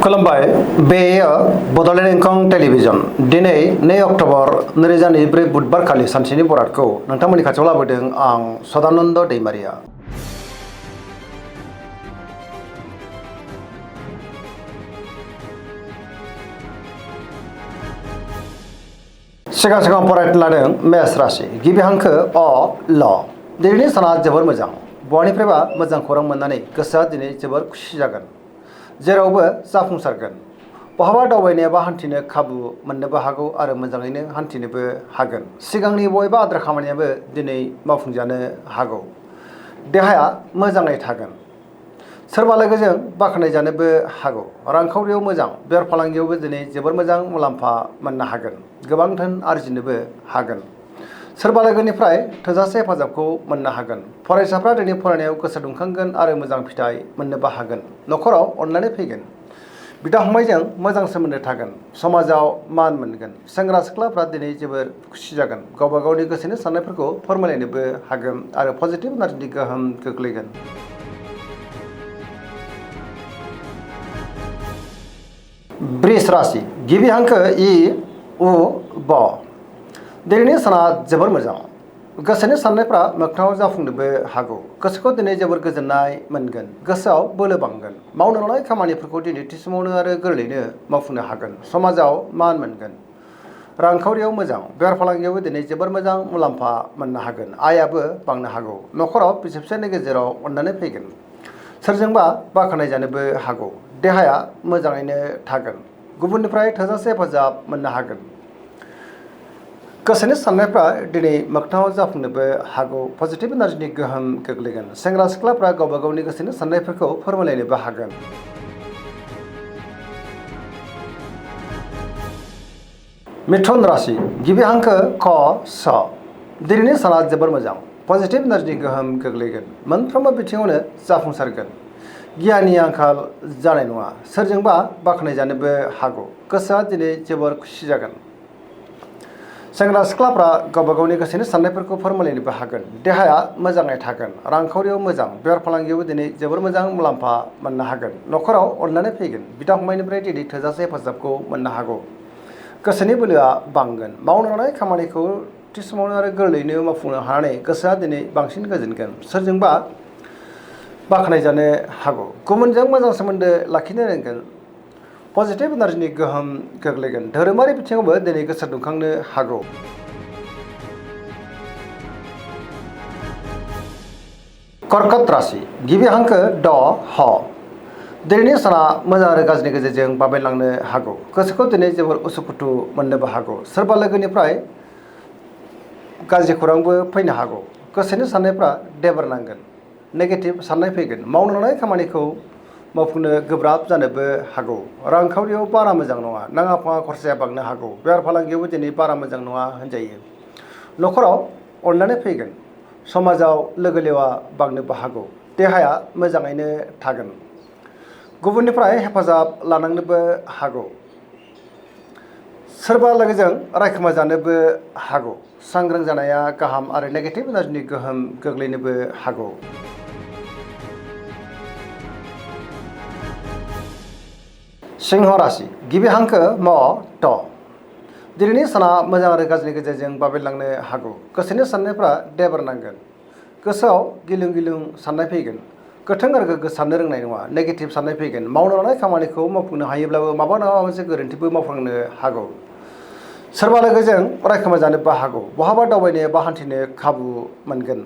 खुलुमबाय बेयो बड'लेण्ड इंखं टेलिभिजन दिनै 2 अक्ट'बर 2024 बुधबार खालि सानसेनि बरादखौ नोंथांमोननि खाथियाव लाबोदों आं सदानन्द दैमारिया। सिगां फरायनो लादों मेष राशि गिबि हांखो अ ल। दिनैनि साना जोबोर मोजां। बयनिफ्रायबा मोजां खौरां मोननानै गोसोआ दिनै जोबोर खुसि जागोन। जेरावबो जाफुंसारगोन। बहाबा दावबायनो एबा हान्थिनो खाबु मोननोबो हागौ आरो मोजाङैनो हान्थिनोबो हागोन। सिगांनि बबेबा आद्रा खामानियाबो दिनै मावफुंजानो हागौ। देहाया मोजाङै थागोन। सोरबा लोगोजों बाख्नाय जानोबो हागौ। रांखावरियाव मोजां। बेफार फालांगियावबो दिनै जोबोर मोजां मुलाम्फा मोननो हागोन। गोबां धोन आरजिनोबो हागोन। सोरबा लोगोनिफ्राय थोजासे हेफाजाबखौ मोननो हागोन। फरायसाफ्रा दिनै फरायनायाव गोसो दुंखांगोन आरो मोजां फिथाइ मोननोबो हागोन। न'खराव अननानै फैगोन। बिदा फंबायजों मोजां सोमोन्दो थागोन। समाजाव मान मोनगोन। सेंग्रा सिख्लाफ्रा दिनै जोबोर खुसि जागोन। गावबा गावनि गोसोनि साननायफोरखौ फोरमायलायनोबो हागोन आरो पजिटिभ एनार्जिनि गोहोम गोग्लैगोन। वृष राशि गिबि हांखो इ उ ब। दिनैनि साना जोबोर मोजां। गोसोनि साननायफ्रा मोगथाङाव जाफुंनोबो हागौ। गोसोखौ दिनै जोबोर गोजोननाय मोनगोन। गोसोआव बोलो बांगोन। मावनो लानाय खामानिफोरखौ दिनै थि समावनो आरो गोरलैयैनो मावफुंनो हागोन। समाजाव मान मोनगोन। रांखावरियाव मोजां। बेफार फालांगियावबो दिनै जोबोर मोजां मुलाम्फा मोननो हागोन। आयाबो बांनो हागौ। न'खराव बिसि फिसायनि गेजेराव अननानै फैगोन। सोरजोंबा बाख्नाय जानोबो हागौ। देहाया मोजाङैनो थागोन। गुबुननिफ्राय थोजासे हेफाजाब मोननो हागोन। गोसोनि साननायफ्रा दिनै मोगथाङाव जाफुंनोबो हागौ। पजिटिभ एनार्जिनि गोहोम गोग्लैगोन। सेंग्रा सिख्लाफ्रा गावबा गावनि गोसोनि साननायफोरखौ फोरमायलायनोबो हागोन। मिथुन राशि गिबि हांखो क स। दिनैनि साना जोबोर मोजां। पजिटिभ एनार्जिनि गोहोम गोग्लैगोन। मोनफ्रोमबो बिथिङावनो जाफुंसारगोन। गियाननि आंखाल जानाय नङा। सोरजोंबा बाख्नाय जानोबो हागौ। गोसोआ दिनै जोबोर खुसि जागोन। सेंग्रा सिख्लाफ्रा गावबा गावनि गोसोनि साननायफोरखौ फोरमायलायनोबो हागोन। देहाया मोजाङै थागोन। रांखावरियाव मोजां। बेफार फालांगियावबो दिनै जोबोर मोजां मुलाम्फा मोननो हागोन। न'खराव अननानै फैगोन। बिदा फंबायनिफ्राय दिनै थोजासे हेफाजाबखौ मोननो हागौ। गोसोनि बोलोआ बांगोन। मावनो लानाय खामानिखौ थि समावनो आरो गोरलैयैनो मावफुंनो हानानै गोसोआ दिनै बांसिन गोजोनगोन। सोरजोंबा बाख्नाय जानो हागौ। गुबुनजों मोजां सोमोन्दो लाखिनो रोंगोन। पजिटिभ एनार्जिनि गोहोम गोग्लैगोन। धोरोमारि बिथिङावबो दिनै गोसो दुंखांनो हागौ। कर्कट राशि गिबि हांखो ड ह। दिनैनि साना मोजां आरो गाज्रिनि गेजेरजों बाबेनलांनो हागौ। गोसोखौ दिनै जोबोर उसुखुथु मोननोबो हागौ। सोरबा लोगोनिफ्राय गाज्रि खौरांबो फैनो हागौ। गोसोनि साननायफ्रा देबोरनांगोन। नेगेटिभ साननाय फैगोन। मावनो लानाय खामानिखौ मावफुंनो गोब्राब जानोबो हागौ। रांखावरियाव बारा मोजां नङा। नाङा फाङा खरसाया बांनो हागौ। बेफार फालांगियावबो दिनै बारा मोजां नङा होनजायो। न'खराव अननानै फैगोन। समाजाव लोगो लेवा बांनोबो हागौ। देहाया मोजाङैनो थागोन। गुबुननिफ्राय हेफाजाब लानांनोबो हागौ। सोरबा लोगोजों रायखोमा जानोबो हागौ। सांग्रां जानाया गाहाम आरो नेगेटिभ एनार्जिनि गोहोम गोग्लैनोबो हागौ। सिंह राशि गिबि हांखो म ट। दिनैनि साना मोजां आरो गाज्रिनि गेजेरजों बाबेनलांनो हागौ। गोसोनि साननायफ्रा देबोरनांगोन। गोसोआव गिलुं गिलुं साननाय फैगोन। गोथों आरो गोग्गो साननो रोंनाय नङा। नेगेटिभ साननाय फैगोन। मावनो लानाय खामानिखौ मावफुंनो हायोब्लाबो माबा नङा मोनसे गोरोन्थिबो मावफ्लांनो हागौ। सोरबा लोगोजों रायखोमा जानोबो हागौ। बहाबा दावबायनो एबा हान्थिनो खाबु मोनगोन।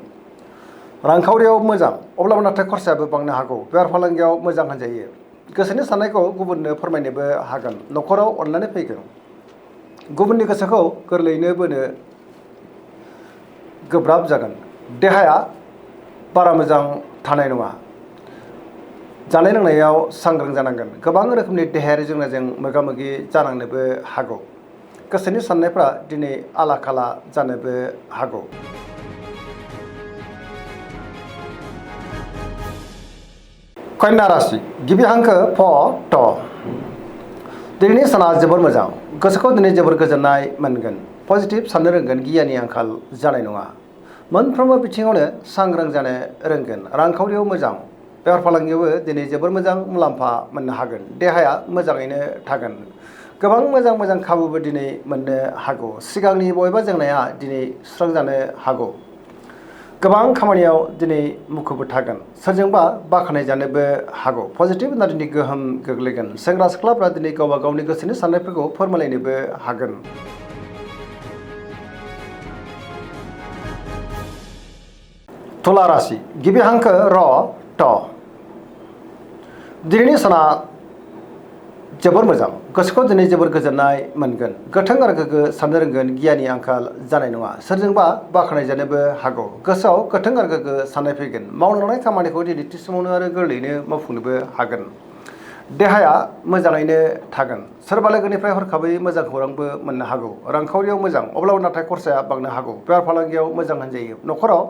रांखावरियाव मोजां। अब्लाबो नाथाय खरसायाबो बांनो हागौ। बेफार फालांगियाव मोजां होनजायो। गोसोनि साननायखौ गुबुननो फोरमायनोबो हागोन। न'खराव अननानै फैगोन। गुबुननि गोसोखौ गोरलैयैनो बोनो गोब्राब जागोन। देहाया बारा मोजां थानाय नङा। जानाय लोंनायाव सांग्रां जानांगोन। गोबां रोखोमनि देहायारि जेंनाजों मोगा मोगि जानांनोबो हागौ। गोसोनि साननायफ्रा दिनै आला खाला जानोबो हागौ। कन्या राशि गिबि हांखो फ ट। दिनैनि साना जोबोर मोजां। गोसोखौ दिनै जोबोर गोजोननाय मोनगोन। पजिटिभ साननो रोंगोन। गियाननि आंखाल जानाय नङा। मोनफ्रोमबो बिथिङावनो सांग्रां जानो रोंगोन। रांखावरियाव मोजां। बेफार फालांगियावबो दिनै जोबोर मोजां मुलाम्फा मोननो हागोन। देहाया मोजाङैनो थागोन। गोबां मोजां खाबुबो दिनै मोननो हागौ। सिगांनि बबेबा जेंनाया दिनै सुस्रांजानो हागौ। गोबां खामानियाव दिनै मुखुबबो थागोन। सोरजोंबा बाख्नाय जानोबो हागौ। पजिटिभ एनार्जिनि गोहोम गोग्लैगोन। सेंग्रा सिख्लाफ्रा दिनै गावबा गावनि गोसोनि साननायफोरखौ फोरमायलायनोबो हागोन। तुला राशि गिबि हांखो र ट। दिनैनि साना जोबोर मोजां। गोसोखौ दिनै जोबोर गोजोननाय मोनगोन। गोथों आरो गोग्गो साननो रोंगोन। गियाननि आंखाल जानाय नङा। सोरजोंबा बाख्नाय जानोबो हागौ। गोसोआव गोथों आरो गोग्गो साननाय फैगोन। मावनो लानाय खामानिखौ दिनै थि समावनो आरो गोरलैयैनो मावफुंनोबो हागोन। देहाया मोजाङैनो थागोन। सोरबा लोगोनिफ्राय हरखाबै मोजां खौरांबो मोननो हागौ। रांखावरियाव मोजां, अब्लाबो नाथाय खरसाया बांनो हागौ। बेफार फालांगियाव मोजां होनजायो। न'खराव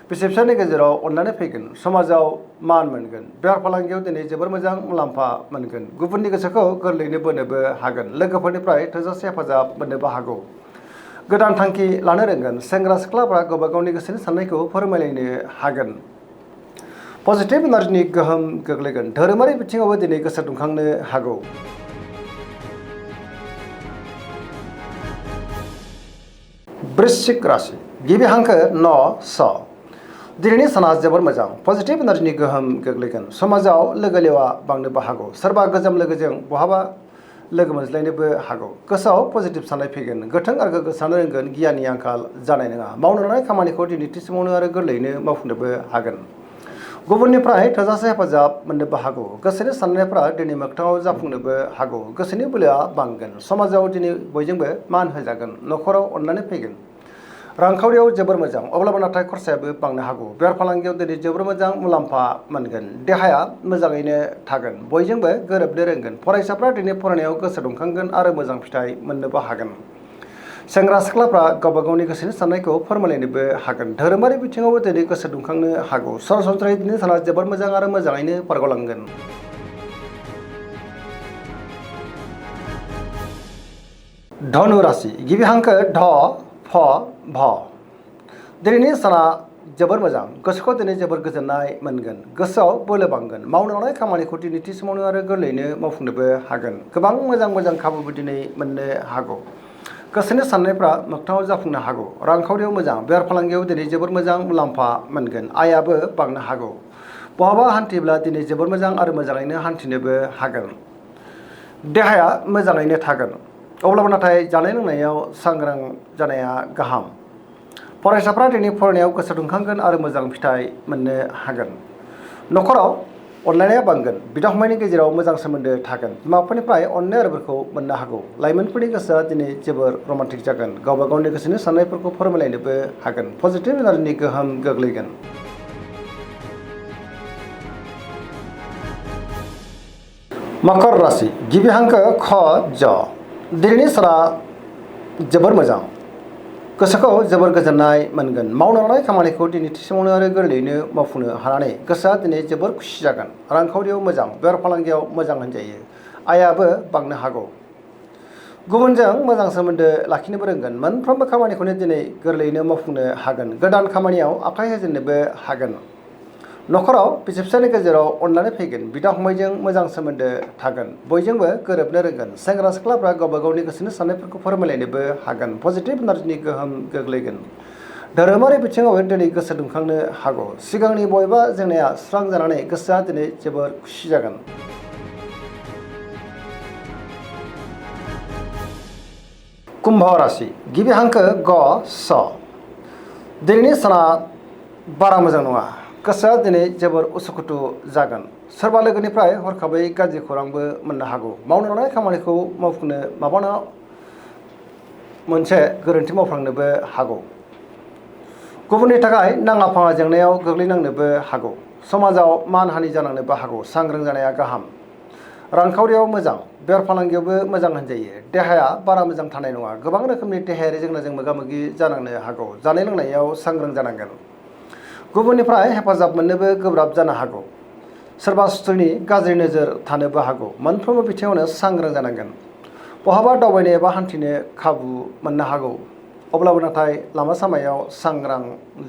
बिसि फिसायनि गेजेराव अननानै फैगोन। समाजाव मान मोनगोन। बेफार फालांगियाव दिनै जोबोर मोजां मुलाम्फा मोनगोन। गुबुननि गोसोखौ गोरलैयैनो बोनोबो हागोन। लोगोफोरनिफ्राय थोजासे हेफाजाब मोननोबो हागौ। गोदान थांखि लानो रोंगोन। सेंग्रा सिख्लाफ्रा गावबा गावनि गोसोनि साननायखौ फोरमायलायनो हागोन। पजिटिभ एनार्जिनि गोहोम गोग्लैगोन। धोरोमारि बिथिङावबो दिनै गोसो दुंखांनो हागौ। वृश्चिक राशि गिबि हांखो न स। दिनैनि साना जोबोर मोजां। पजिटिभ एनार्जिनि गोहोम गोग्लैगोन। समाजाव लोगो लेवा बांनोबो हागौ। सोरबा गोजाम लोगोजों बहाबा लोगो मोनज्लायनोबो हागौ। गोसोआव पजिटिभ साननाय फैगोन। गोथों आरो गोग्गो साननो रोंगोन। गियाननि आंखाल जानाय नङा। मावनो लानाय खामानिखौ दिनै थि समावनो आरो गोरलैयैनो मावफुंनोबो हागोन। गुबुननिफ्राय थोजासे हेफाजाब मोननोबो हागौ। गोसोनि साननायफ्रा दिनै मोगथाङाव जाफुंनोबो हागौ। गोसोनि बोलोआ बांगोन। समाजाव दिनै बयजोंबो मान होजागोन। न'खराव अननानै फैगोन। रांखावरियाव जोबोर मोजां, अब्लाबो नाथाय खरसायाबो बांनो हागौ। बेफार फालांगियाव दिनै जोबोर मोजां मुलाम्फा मोनगोन। देहाया मोजाङैनो थागोन। बयजोंबो गोरोबनो रोंगोन। फरायसाफ्रा दिनै फरायनायाव गोसो दुंखांगोन आरो मोजां फिथाइ मोननोबो हागोन। सेंग्रा सिख्लाफ्रा गावबा गावनि गोसोनि साननायखौ फोरमायलायनोबो हागोन। धोरोमारि बिथिङावबो दिनै गोसो दुंखांनो हागौ। सरासनस्रायै दिनै साना जोबोर मोजां आरो मोजाङैनो बारग'लांगोन। धनु राशि गिबि हांखो ध फ भ। दिनैनि साना जोबोर मोजां। गोसोखौ दिनै जोबोर गोजोननाय मोनगोन। गोसोआव बोलो बांगोन। मावनो लानाय खामानिखौ दिनै थि समावनो आरो गोरलैयैनो मावफुंनोबो हागोन। गोबां मोजां खाबुबो दिनै मोननो हागौ। गोसोनि साननायफ्रा मोगथाङाव जाफुंनो हागौ। रांखावरियाव मोजां। बेफार फालांगियाव दिनै जोबोर मोजां मुलाम्फा मोनगोन। आयाबो बांनो हागौ। बहाबा हान्थिब्ला दिनै जोबोर मोजां आरो मोजाङैनो हान्थिनोबो हागोन। देहाया मोजाङैनो थागोन। अब्लाबो नाथाय जानाय लोंनायाव सांग्रां जानाया गाहाम। फरायसाफ्रा दिनै फरायनायाव गोसो दुंखांगोन आरो मोजां फिथाइ मोननो हागोन। न'खराव अनलायनाया बांगोन। बिदा फंबायनि गेजेराव मोजां सोमोन्दो थागोन। बिमा-बिफानिफ्राय अननाय आरो बोरखौ मोननो हागौ। लाइमोनफोरनि गोसोआ दिनै जोबोर रमान्टिक जागोन। गावबा गावनि गोसोनि साननायफोरखौ फोरमायलायनोबो हागोन। पजिटिभ एनार्जिनि गोहोम गोग्लैगोन। मकर राशि गिबि हांखो ख ज। दिनैनि साना जोबोर मोजां। गोसोखौ जोबोर गोजोननाय मोनगोन। मावनो लानाय खामानिखौ दिनै थि समावनो आरो गोरलैयैनो मावफुंनो हानानै गोसोआ दिनै जोबोर खुसि जागोन। रांखावरियाव मोजां। बेफार फालांगियाव मोजां होनजायो। आयाबो बांनो हागौ। गुबुनजों मोजां सोमोन्दो लाखिनोबो रोंगोन। मोनफ्रोमबो खामानिखौनो दिनै गोरलैयैनो मावफुंनो हागोन। गोदान खामानियाव आखाइ होजेननोबो हागोन। न'खराव बिसि फिसायनि गेजेराव अननानै फैगोन। बिदा फंबायजों मोजां सोमोन्दो थागोन। बयजोंबो गोरोबनो रोंगोन। सेंग्रा सिख्लाफ्रा गावबा गावनि गोसोनि साननायफोरखौ फोरमायलायनोबो हागोन। पजिटिभ एनार्जिनि गोहोम गोग्लैगोन। धोरोमारि बिथिङाव दिनै गोसो दुंखांनो हागौ। सिगांनि बबेबा जेंनाया सुस्रांजानानै गोसोआ दिनै जोबोर खुसि जागोन। कुम्भ राशि गिबि हांखो ग स। दिनैनि साना बारा मोजां नङा। गोसोआ दिनै जोबोर उसुखुथु जागोन। सोरबा लोगोनिफ्राय हरखाबै गाज्रि खौरांबो मोननो हागौ। मावनो लानाय खामानिखौ मावफुंनो माबाना मोनसे गोरोन्थि मावफ्लांनोबो हागौ। गुबुननि थाखाय नाङा फाङा जेंनायाव गोग्लैनांनोबो हागौ। समाजाव मानहानि जानांनोबो हागौ। सांग्रां जानाया गाहाम। रांखावरियाव मोजां। बेफार फालांगियावबो मोजां होनजायो। देहाया बारा मोजां थानाय नङा। गोबां रोखोमनि देहायारि जेंनाजों मोगा-मोगि जानांनो हागौ। जानाय लोंनायाव सांग्रां जानांगोन। गुबुननिफ्राय हेफाजाब मोननोबो गोब्राब जानो हागौ। सोरबा सुथुरनि गाज्रि नोजोर थानोबो हागौ। मोनफ्रोमबो बिथिङावनो सांग्रां जानांगोन। बहाबा दावबायनो एबा हान्थिनो खाबु मोननो हागौ। अब्लाबो नाथाय लामा सामायाव सांग्रां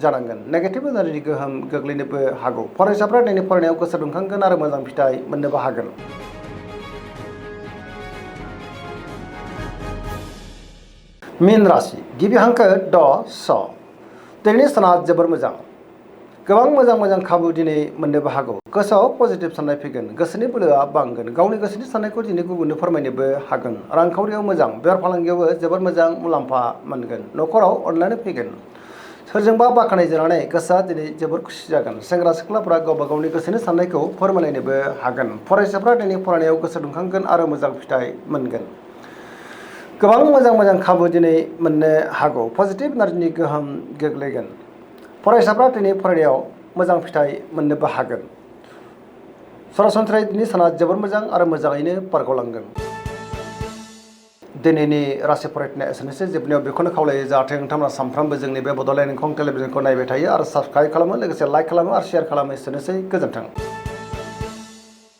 जानांगोन। नेगेटिभ एनार्जिनि गोहोम गोग्लैनोबो हागौ। फरायसाफ्रा दिनै फरायनायाव गोसो दुंखांगोन आरो मोजां फिथाइ मोननोबो हागोन। मीन राशि गिबि हांखो ड स। दिनैनि साना जोबोर मोजां। गोबां मोजां खाबु दिनै मोननोबो हागौ। गोसोआव पजिटिभ साननाय फैगोन। गोसोनि बोलोआ बांगोन। गावनि गोसोनि साननायखौ दिनै गुबुननो फोरमायनोबो हागोन। रांखावरियाव मोजां। बेफार फालांगियावबो जोबोर मोजां मुलाम्फा मोनगोन। न'खराव अनलायनाय फैगोन। सोरजोंबा बाख्नायजानानै गोसोआ दिनै जोबोर खुसि जागोन। सेंग्रा सिख्लाफोरा गावबा गावनि गोसोनि साननायखौ फोरमायलायनोबो हागोन। फरायसाफ्रा दिनै फरायनायाव गोसो दुंखांगोन आरो मोजां फिथाइ मोनगोन। गोबां मोजां खाबु दिनै मोननो हागौ। पजिटिभ एनार्जिनि गोहोम गोग्लैगोन। फरायसाफ्रा दिनै फरायनायाव मोजां फिथाइ मोननोबो हागोन। सरासनस्रायै दिनै साना जोबोर मोजां आरो मोजाङैनो बारग'लांगोन। दिनैनि राशि फरायनाया एसेनोसै। जोबनायाव बेखौनो खावलायो जाहाथे नोंथांमोना सानफ्रामबो जोंनि बे बड'लेण्ड इंखं टेलिभिजनखौ नायबाय थायो आरो साबस्क्राइब खालामो, लोगोसे लाइक खालामो आरो शेयार खालामो। एसेनोसै, गोजोन्थों।